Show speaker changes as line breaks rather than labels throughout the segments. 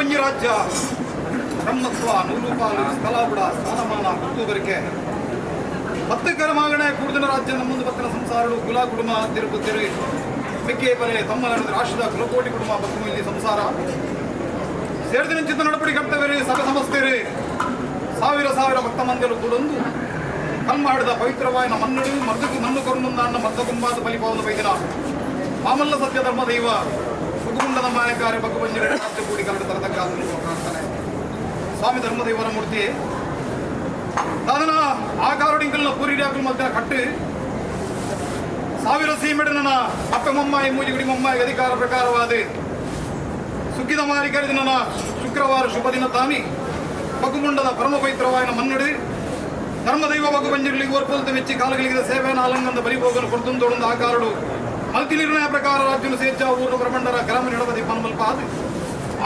ಒಂಜಿ ರಾಜ್ಯ ಬ್ರಹ್ಮತ್ವ ನೂಲುಪಾಲು ಸ್ಥಳಬುಡ ಸ್ಥಾನಮಾನ ಗುರ್ತುಬರಿಕೆ ಪತ್ತು ಕರಮಾಗಣೆ ಕೂರ್ದಿನ ರಾಜ್ಯ ನಮ್ಮೊಂದು ಪತ್ತಿನ ಸಂಸಾರಡು ಕುಲ ಕುಟುಂಬ ತಿರುಪುತ್ತಿರು ಮೆಕ್ಕೆ ಬರೆ ತಮ್ಮ ರಾಷ್ಟ್ರದ ಕುಲಕೋಟಿ ಕುಟುಂಬ ಬಕ್ಕು ಇಲ್ಲಿ ಸಂಸಾರ ಸೇರಿದ ನಡಪಡಿ ಕರ್ತವ್ಯರು ಸಭೆ ಸಂಸ್ಥೆರು ಸಾವಿರ ಸಾವಿರ ಭಕ್ತ ಮಂದಿರು ಕೂಡೊಂದು ಕಲ್ಮಾಡಿದ ಪವಿತ್ರವಾಯಿನ ಮನ್ನಡು ಮರ್ದಕು ಮಣ್ಣು ಕೊರನುಂದಾಣ್ಣ ಮರ್ದ ಕುಂಬಾದ ಬಲಿಪಾವನ ಬೈದಿನ ಮಾಮಲ್ಲ ಸತ್ಯ ಧರ್ಮ ದೈವ ಬಗ್ಗುಂಡದ ಮಾಯಕಾರ್ಯ ಬಗ್ಗು ಬಂಜಿರ ರಾಜ್ಯ ಕೂಡಿ ಕನ್ನಡ ತರತಕ್ಕ ಪ್ರಾರ್ಥನೆ ಸ್ವಾಮಿ ಧರ್ಮದೇವರ ಮೂರ್ತಿ ದಾದನ ಆಕಾರಡಿಂಕಲ್ನ ಪೂರಿಡ್ಯಾಕಲ್ ಮಲ್ತಿನ ಕಟ್ಟು ಸಾವಿರ ಸೀಮೆಡನ ಅಪ್ಪೆ ಮೊಮ್ಮಾಯಿ ಮೂಜಿಗುಡಿ ಮೊಮ್ಮಾಯಿ ಅಧಿಕಾರ ಪ್ರಕಾರವಾದ ಸುಗ್ಗಿದ ಮಾರಿ ಕರೆದಿನ ಶುಕ್ರವಾರ ಶುಭ ದಿನ ತಾನಿ ಬಗ್ಗುಮುಂಡದ ಪರಮ ಪವಿತ್ರವಾಯಿನ ಮನ್ನಡು ಧರ್ಮದೈವ ಬಗ್ಗು ಬಂಜಿರ್ಲಿ ಓರ್ಪೊಲ್ತು ಮೆಚ್ಚಿ ಕಾಲುಗಳಿಗೆ ಸೇವೆನ ಅಲಂಗಂದ ಬಲಿಭೋಗನು ಕೊಡ್ತುಂದೊಡೊಂದು ಆಕಾರಡು ಮಲ್ತಿ ನಿರ್ಣಯ ಪ್ರಕಾರ ರಾಜ್ಯನು ಸೇರ್ಚ ಊರು ಬ್ರಹ್ಮಂಡರ ಗ್ರಾಮ ನಿಡಪದಿ ಪನ್ಮಲ್ಪಾದು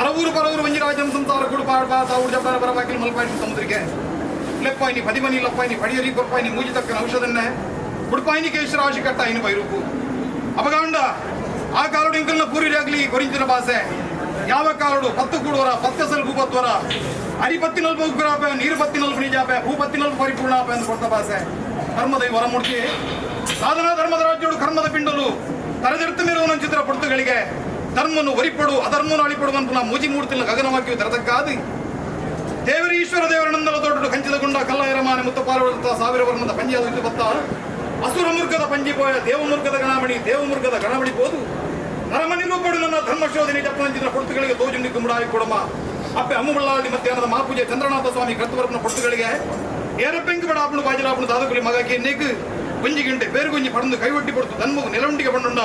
ಅರವೂರು ಪರವೂರು ಒಂಜಿ ರಾಜ್ಯಂ ಸಂಸಾರ ಕುಡು ಪಾಡ್ಪಾ ತಾವೂರು ಜಬ್ಬಾರ ಬರಬಾಕಿಲ್ ಮಲ್ಪಾಯಿನ ಸಮುದ್ರಕ್ಕೆ ಲೆಪ್ಪಾಯಿನಿ ಪದಿಮನಿ ಲಪ್ಪಾಯಿನಿ ಪಡಿಯರಿ ಕೊರ್ಪಾಯಿನಿ ಮೂಜಿ ತಕ್ಕನ ಔಷಧನ್ನೇ ಉಡುಪಾಯಿನಿ ಕೇಶರಾಶಿ ಕಟ್ಟಾಯಿನ ಬೈರೂಪು ಅಪಗಾಂಡ ಆ ಕಾಲಡು ಇಂಕಲ್ನ ಪೂರಿರಾಗ್ಲಿ ಕೊರಿಂಚಿನ ಭಾಷೆ ಯಾವ ಕಾಲಡು ಪತ್ತು ಕೂಡುವರ ಪತ್ತೆಸಲ್ ಭೂಪತ್ವರ ಅರಿಪತ್ತಿ ನಲ್ಪ ಉಗ್ರಾಪೆ ನೀರು ಪತ್ತಿ ನಲ್ಪ ನಿಜಾಪೆ ಭೂಪತ್ತಿ ನಲ್ಪ ಪರಿಪೂರ್ಣಾಪೆ ಅಂತ ಕೊಡ್ತ ಭಾಷೆ ಧರ್ಮದೈ ವರಮೂರ್ತಿ ಸಾಧನಾ ಧರ್ಮದ ರಾಜ್ಯೋಡು ಕರ್ಮದ ಪಿಂಡಲು ತರೆದೆಡ್ತು ಮೇರುವನ ಚಿತ್ರ ಪಡ್ತುಗಳಿಗೆ ಧರ್ಮನು ಒರಿಪಡು ಅಧರ್ಮನು ಅಳಿಪಡುವಂತ ಮೂಜಿ ಮೂಡ್ತಿಲ್ಲ ಗಗನವಾಕ್ಯವು ತೆರೆದಕ್ಕಾದಿ ದೇವರ ಈಶ್ವರ ದೇವರನಂದಲ ದೊಡ್ಡ ಕಂಚಿದ ಗುಂಡ ಕಲ್ಲಾಯರಮಾನೆ ಮುತ್ತ ಪಾಲ್ವಡುತ್ತ ಸಾವಿರ ವರ್ಣದ ಪಂಜಿಯಾದ ಇದು ಬತ್ತ ಅಸುರ ಮುರ್ಗದ ಪಂಜಿ ಪೋಯ ದೇವಮುರ್ಗದ ಗಣಾಮಣಿ ದೇವಮುರ್ಗದ ಗಣಮಣಿ ಪೋದು ನರಮನಿ ರೂಪಡು ನನ್ನ ಧರ್ಮ ಶೋಧನೆ ಜಪ್ಪನಂಚಿನ ಪೊರ್ತುಗಳಿಗೆ ತೋಜುಂಡಿ ಕುಂಬುಡಾಯಿ ಕೊಡಮ ಅಪ್ಪೆ ಅಮ್ಮುಬಳ್ಳಾದಿ ಮಧ್ಯಾಹ್ನದ ಮಾಪೂಜೆ ಚಂದ್ರನಾಥ ಸ್ವಾಮಿ ಕರ್ತವರ್ಪನ ಪೊರ್ತುಗಳಿಗೆ ಏರಪ್ಪೆಂಕು ಬಡಾಪುಣು ಬಾಜಿಲಾಪುಣು ದಾದಕುಲಿ ಮಗಕ್ಕೆ ನೀಕು ಒಂಜಿ ಗಂಟೆ ಬೇರುಗೊಂಜಿ ಪಡಂದು ಕೈವಟ್ಟಿ ಕೊಡ್ತು ಧನ್ಮಗು ನೆಲುಂಡಿಗೆ ಬಂಡುಂಡ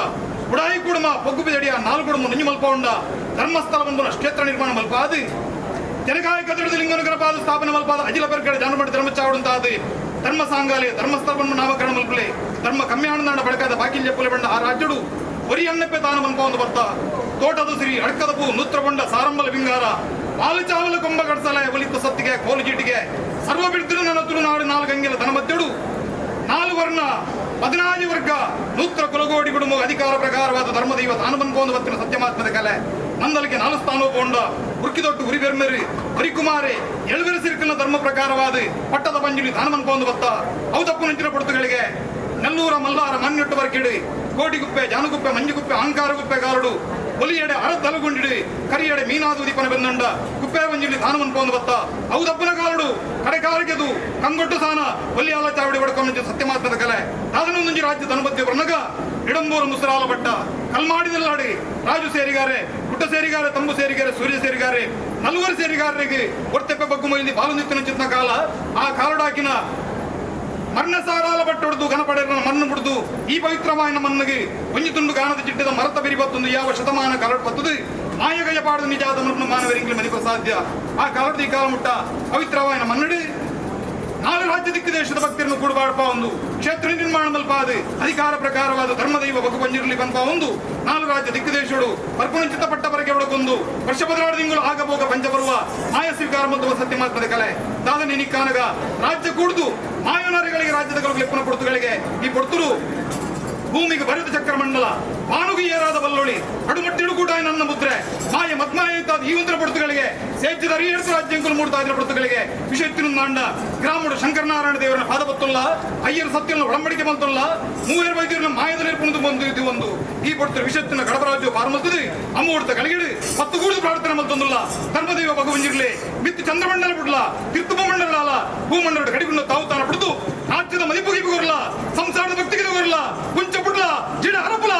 ಬುಡಾಯಿ ಕುಡುಮ ಪೊಗ್ಗು ಬಿದಡಿಯ ನಾಲ್ಕು ಕುಡುಮ ನುಂಜಿ ಮಲ್ಪ ಉಂಡ ಧರ್ಮಸ್ಥಳ ಬಂದು ಕ್ಷೇತ್ರ ನಿರ್ಮಾಣ ಮಲ್ಪ ಅದು ತೆನಕಾಯ ಕದಡದ ಲಿಂಗನಗರಪಾದ ಸ್ಥಾಪನೆ ಮಲ್ಪಾದ ಅಜಿಲ ಪೆರ್ಗಡೆ ಜಾನುಮಡಿ ಧರ್ಮಚಾವಡುಂತಾದು ಧರ್ಮ ಸಾಂಗಾಲೆ ಧರ್ಮಸ್ಥಳ ನಾಮಕರಣ ಮಲ್ಪಲೆ ಧರ್ಮ ಕಮ್ಯಾನಂದಾಣ ಬಳಕಾದ ಬಾಕಿಲ್ಯ ಪುಲೆ ಬಂಡ ಆ ರಾಜ್ಯಡು ಒರಿ ಅಣ್ಣಪ್ಪೆ ತಾನು ಮನ್ಪ ಒಂದು ಬರ್ತ ತೋಟದ ಸಿರಿ ಅಡ್ಕದ ಪೂ ನೂತ್ರಬಂಡ ಸಾರಂಬಲ ಬಿಂಗಾರ ಪಾಲು ಚಾವಲ ಕೊಂಬ ಕಡ್ಸಲೆ ಒಲಿತ ಸತ್ತಿಗೆ ಕೋಲು ಜೀಟಿಗೆ ಸರ್ವ ಬಿಡ್ತಿರು ನನ್ನ ತುಳುನಾಡು ನಾಲ್ಕಂಗಿಲ ಧನಮಧ್ಯಡು ನಾಲು ವರ್ಣ 14 ವರ್ಗ ನೂತ್ರ ಕುಲಗೋಡಿ ಕುಟುಂಬ ಅಧಿಕಾರ ಪ್ರಕಾರವಾದ ಧರ್ಮದೈವ ತಾನು ಬಂದ್ಕೊಂಡು ಬತ್ತಿನ ಸತ್ಯಮಾತ್ಮದ ಕಲೆ ನಂದಲಿಗೆ ನಾಲು ಸ್ಥಾನೋಪೊಂಡ ಉರ್ಕಿದೊಟ್ಟು ಉರಿಬೆರ್ಮೆರಿ ಹರಿಕುಮಾರಿ ಎಳುವೆರ ಸಿರುಕಲ್ನ ಧರ್ಮ ಪ್ರಕಾರವಾದ ಪಟ್ಟದ ಪಂಜುಲಿ ತಾನು ಬಂದ್ಕೊಂಡು ಬತ್ತ ಅವು ತಪ್ಪು ನಂಚಿನ ಪಡ್ತುಗಳಿಗೆ ನೆಲ್ಲೂರ ಮಲ್ಲಾರ ಮಣ್ಣೆಟ್ಟು ಬರ್ಕಿಡಿ ಕೋಟಿಗುಪ್ಪೆ ಜಾನುಗುಪ್ಪೆ ಮಂಜುಗುಪ್ಪೆ ಅಹಂಕಾರಗುಪ್ಪೆ ಗಾರಡು ಒಲಿಯಡೆ ಅರತಲಗುಂಡಿಡಿ ಕರಿಯಡೆ ಮೀನಾದು ದೀಪನ ಬೆಂದಂಡ ಕುಪ್ಪೆ ಮಂಜುಲಿ ತಾನು ಬಂದ್ಕೊಂಡು ಬತ್ತ ಅವು ತಪ್ಪುನ ಕಾಲಡು ಕಡೆಕಾರಿಗೆದು ಕಂಗೊಟ್ಟು ಸಾನ ಒಲಿಯಾಲ ಚಾವಡಿ ಬಡ್ಕೊಂಡ ಸತ್ಯಮಾತ್ಮದ ಕಲೆ ತಾದನೊಂದು ರಾಜ್ಯ ಧನುಮಧ್ಯ ವರ್ಣಗ ಇಡಂಬೂರು ಮುಸರಾಲ ಭಟ್ಟ ಕಲ್ಮಾಡಿದಲ್ಲಾಡಿ ರಾಜು ಸೇರಿಗಾರೆ ಗುಡ್ಡ ಸೇರಿಗಾರೆ ತಂಬು ಸೇರಿಗಾರೆ ಸೂರ್ಯ ಸೇರಿಗಾರೆ ನಲ್ವರು ಸೇರಿಗಾರರಿಗೆ ಒರ್ತೆಪ್ಪೆ ಬಗ್ಗು ಮೈಲಿ ಬಾಲು ನಿತ್ತಿನ ಚಿತ್ನ ಕಾಲ ಆ ಕಾಲುಡಾಕಿನ ಮರ್ಣ ಸಾರಾಲ ಬಟ್ಟೊಡ್ದು ಗಣಪಡೆರನ ಮಣ್ಣು ಬಿಡ್ದು ಈ ಪವಿತ್ರವಾಯಿನ ಮಣ್ಣಿಗೆ ಒಂಜಿ ತುಂಡು ಗಾನದ ಚಿಟ್ಟದ ಮರತ ಬೆರಿ ಬತ್ತೊಂದು ಯಾವ ಶತಮಾನ ಕರಡು ಬತ್ತದು ಮಾಯಗಯ ಪಾಡದು ನಿಜಾದ ಮರ್ಣ ಮಾನವರಿಂಗ್ಲಿ ಮನಿಪ ಸಾಧ್ಯ ಆ ಕಾಲದ ಈ ಕಾಲ ಮುಟ್ಟ ಪವಿತ್ರವಾಯಿನ ಮನ್ನಡಿ ನಾಲು ರಾಜ್ಯ ದಿಕ್ಕು ದೇಶದ ಭಕ್ತರನ್ನು ಕೂಡಬಾಡಪ್ಪ ಒಂದು ಕ್ಷೇತ್ರ ನಿರ್ಮಾಣ ಮಲ್ಪಾದು ಅಧಿಕಾರ ಪ್ರಕಾರವಾದ ಧರ್ಮದೈವ ಬಗು ಬಂಜಿರಲಿ ಬಂಪ ಒಂದು ನಾಲು ರಾಜ್ಯ ದಿಕ್ಕು ದೇಶಡು ಪರ್ಪುಣಂಚಿತ ಪಟ್ಟ ಬರಗೆ ಒಳಗೊಂದು ವರ್ಷ ಪದರಾಡು ತಿಂಗಳು ಆಗಭೋಗ ಪಂಚಬರುವ ಮಾಯ ಸ್ವೀಕಾರ ಮತ್ತು ಸತ್ಯಮಾತ್ಮದ ಕಲೆ ದಾದನೆ ನಿಕ್ಕಾನಗ ರಾಜ್ಯ ಕೂಡುದು ಮಾಯನರಿಗಳಿಗೆ ರಾಜ್ಯದ ಲೆಪ್ಪನ ಪೊರ್ತುಗಳಿಗೆ ಈ ಪೊರ್ತುರು ಭೂಮಿಗೆ ಬರೆದ ಚಕ್ರಮಂಡಲ ಬಾನುಗೆ ಏರಾದ ಬಲ್ಲೊಳಿ ಅಡುಮಟ್ಟಿಡು ಕೂಡ ನನ್ನ ಮುದ್ರೆ ಮಾಯ ಮದ್ಮಾಯ ಇತ್ತಾದ ಈ ಒಂದರ ಪೊರ್ತುಗಳಿಗೆ ಸೇಚಿದ ಅರಿಯರ್ಸ ರಾಜ್ಯಂಕುಲು ಮೂಡ್ತಾ ಇದ್ರ ಪೊರ್ತುಗಳಿಗೆ ವಿಷಯತ್ತಿನ ಗ್ರಾಮಡು ಶಂಕರನಾರಾಯಣ ದೇವರನ ಪಾದ ಬತ್ತುಲ್ಲ ಅಯ್ಯರ ಸತ್ಯನ ಒಡಂಬಡಿಕೆ ಬಂತುಲ್ಲ ಮೂವೇರು ವೈದ್ಯರನ್ನ ಮಾಯದ ನಿರ್ಪುಣದು ಬಂದು ಇದು ಒಂದು ಈ ಪೊರ್ತರು ವಿಷಯತ್ತಿನ ಗಡಪರಾಜ್ಯ ಪಾರಮಲ್ತದೆ ಅಮ್ಮುಡ್ತ ಗಳಿಗಿಡು ಪತ್ತು ಕೂಡುದು ಪ್ರಾರ್ಥನೆ ಮಲ್ತೊಂದುಲ್ಲ ಧರ್ಮದೈವ ಭಗವಂಜಿರ್ಲಿ ಮಿತ್ತು ಚಂದ್ರಮಂಡಲ ಬಿಡ್ಲ ತಿರ್ತುಪ ಮಂಡಲ ಭೂಮಂಡಲ ಕಡಿಗುಂಡ ತಾವು ತಾನ ಬಿಡುದು ರಾಜ್ಯದ ಮದಿಪುಗಿ ಬರಲ್ಲ ಸಂಸಾರದ ಭಕ್ತಿಗೆ ಬರಲ್ಲ ಕುಂಚ ಬಿಡ್ಲ ಜಿಡ ಹರಪುಲ.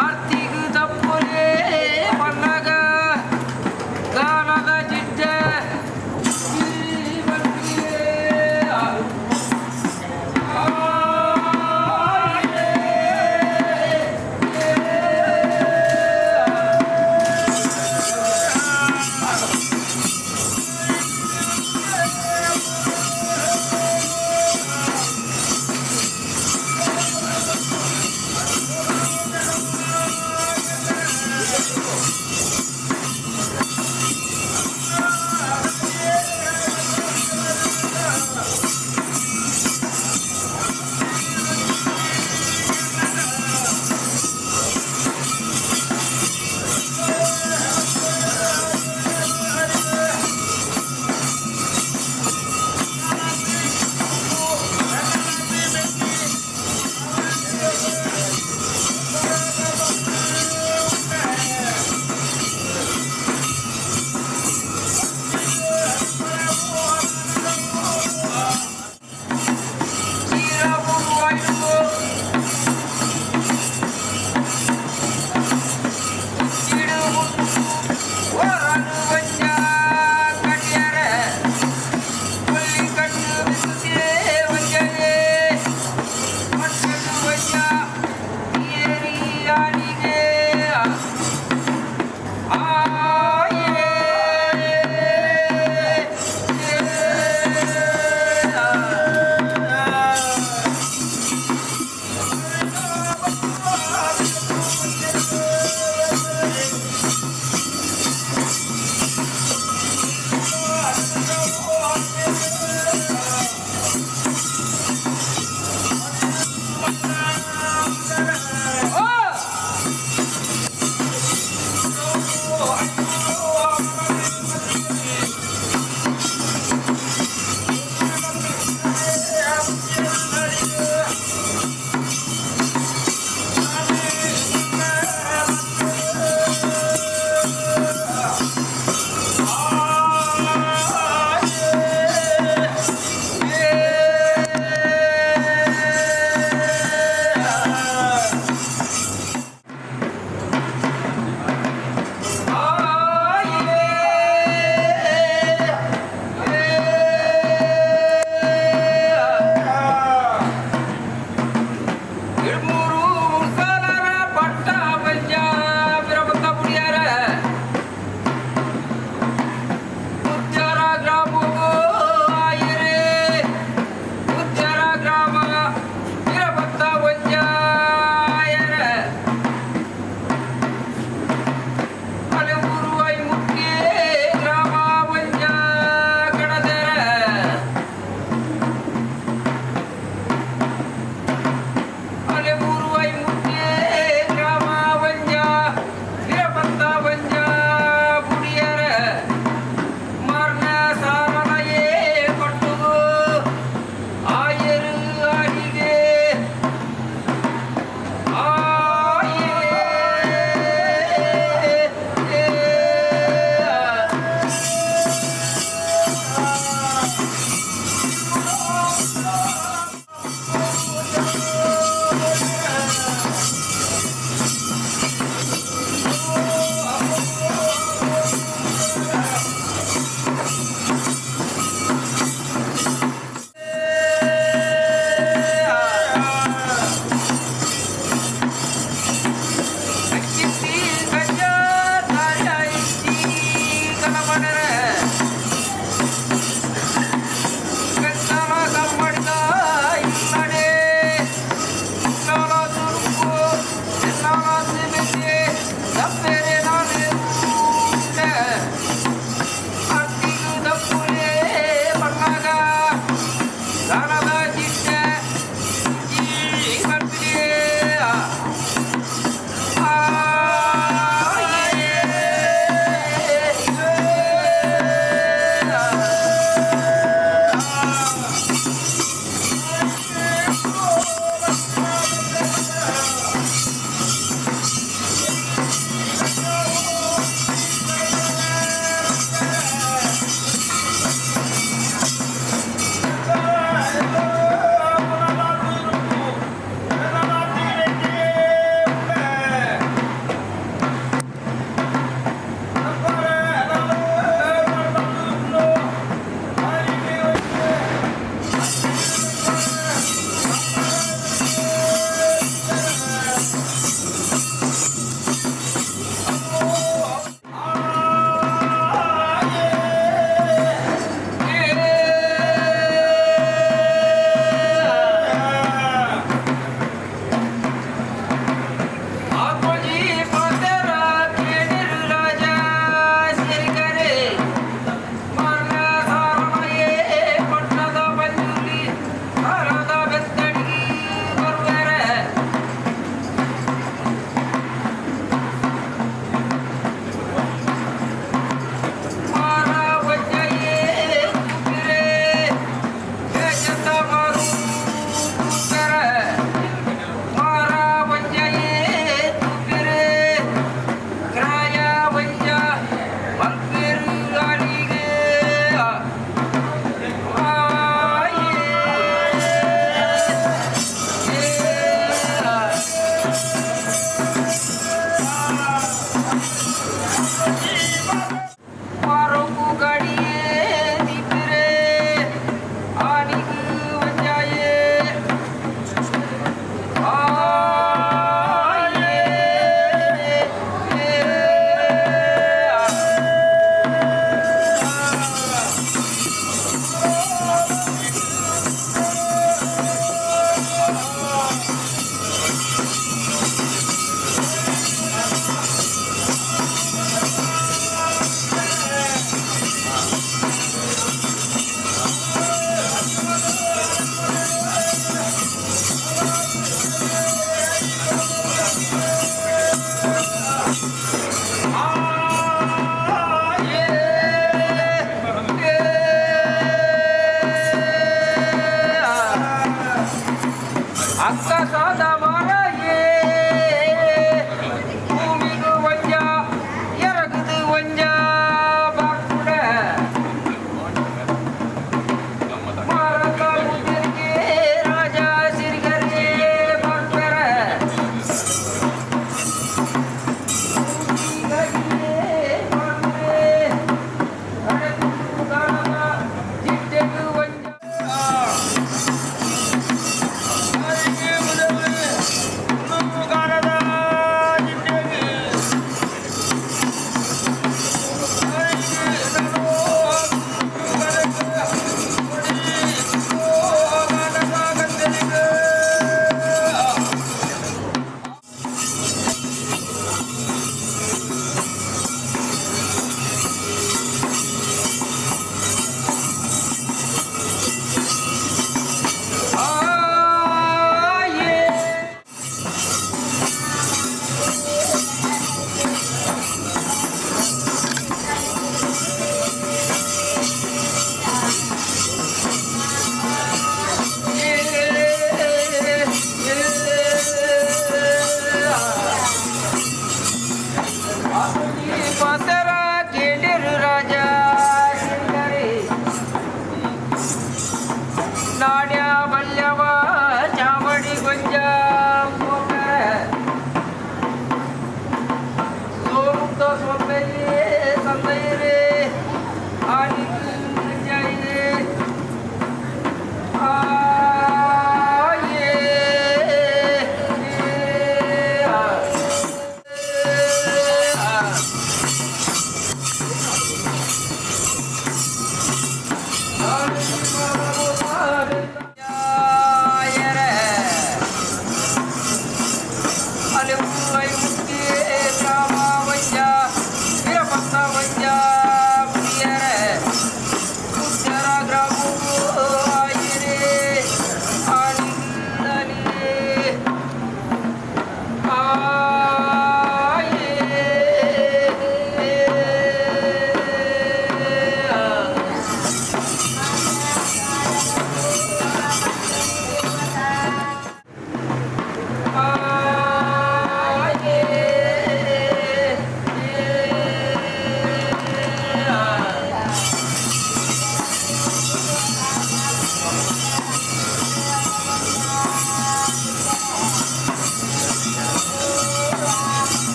ಆರ್ತಿಗ್ ತಪ್ಪುಲೇ ಪನ್ನಗ ಗಾನದ ಚಿಟ್ಟೆ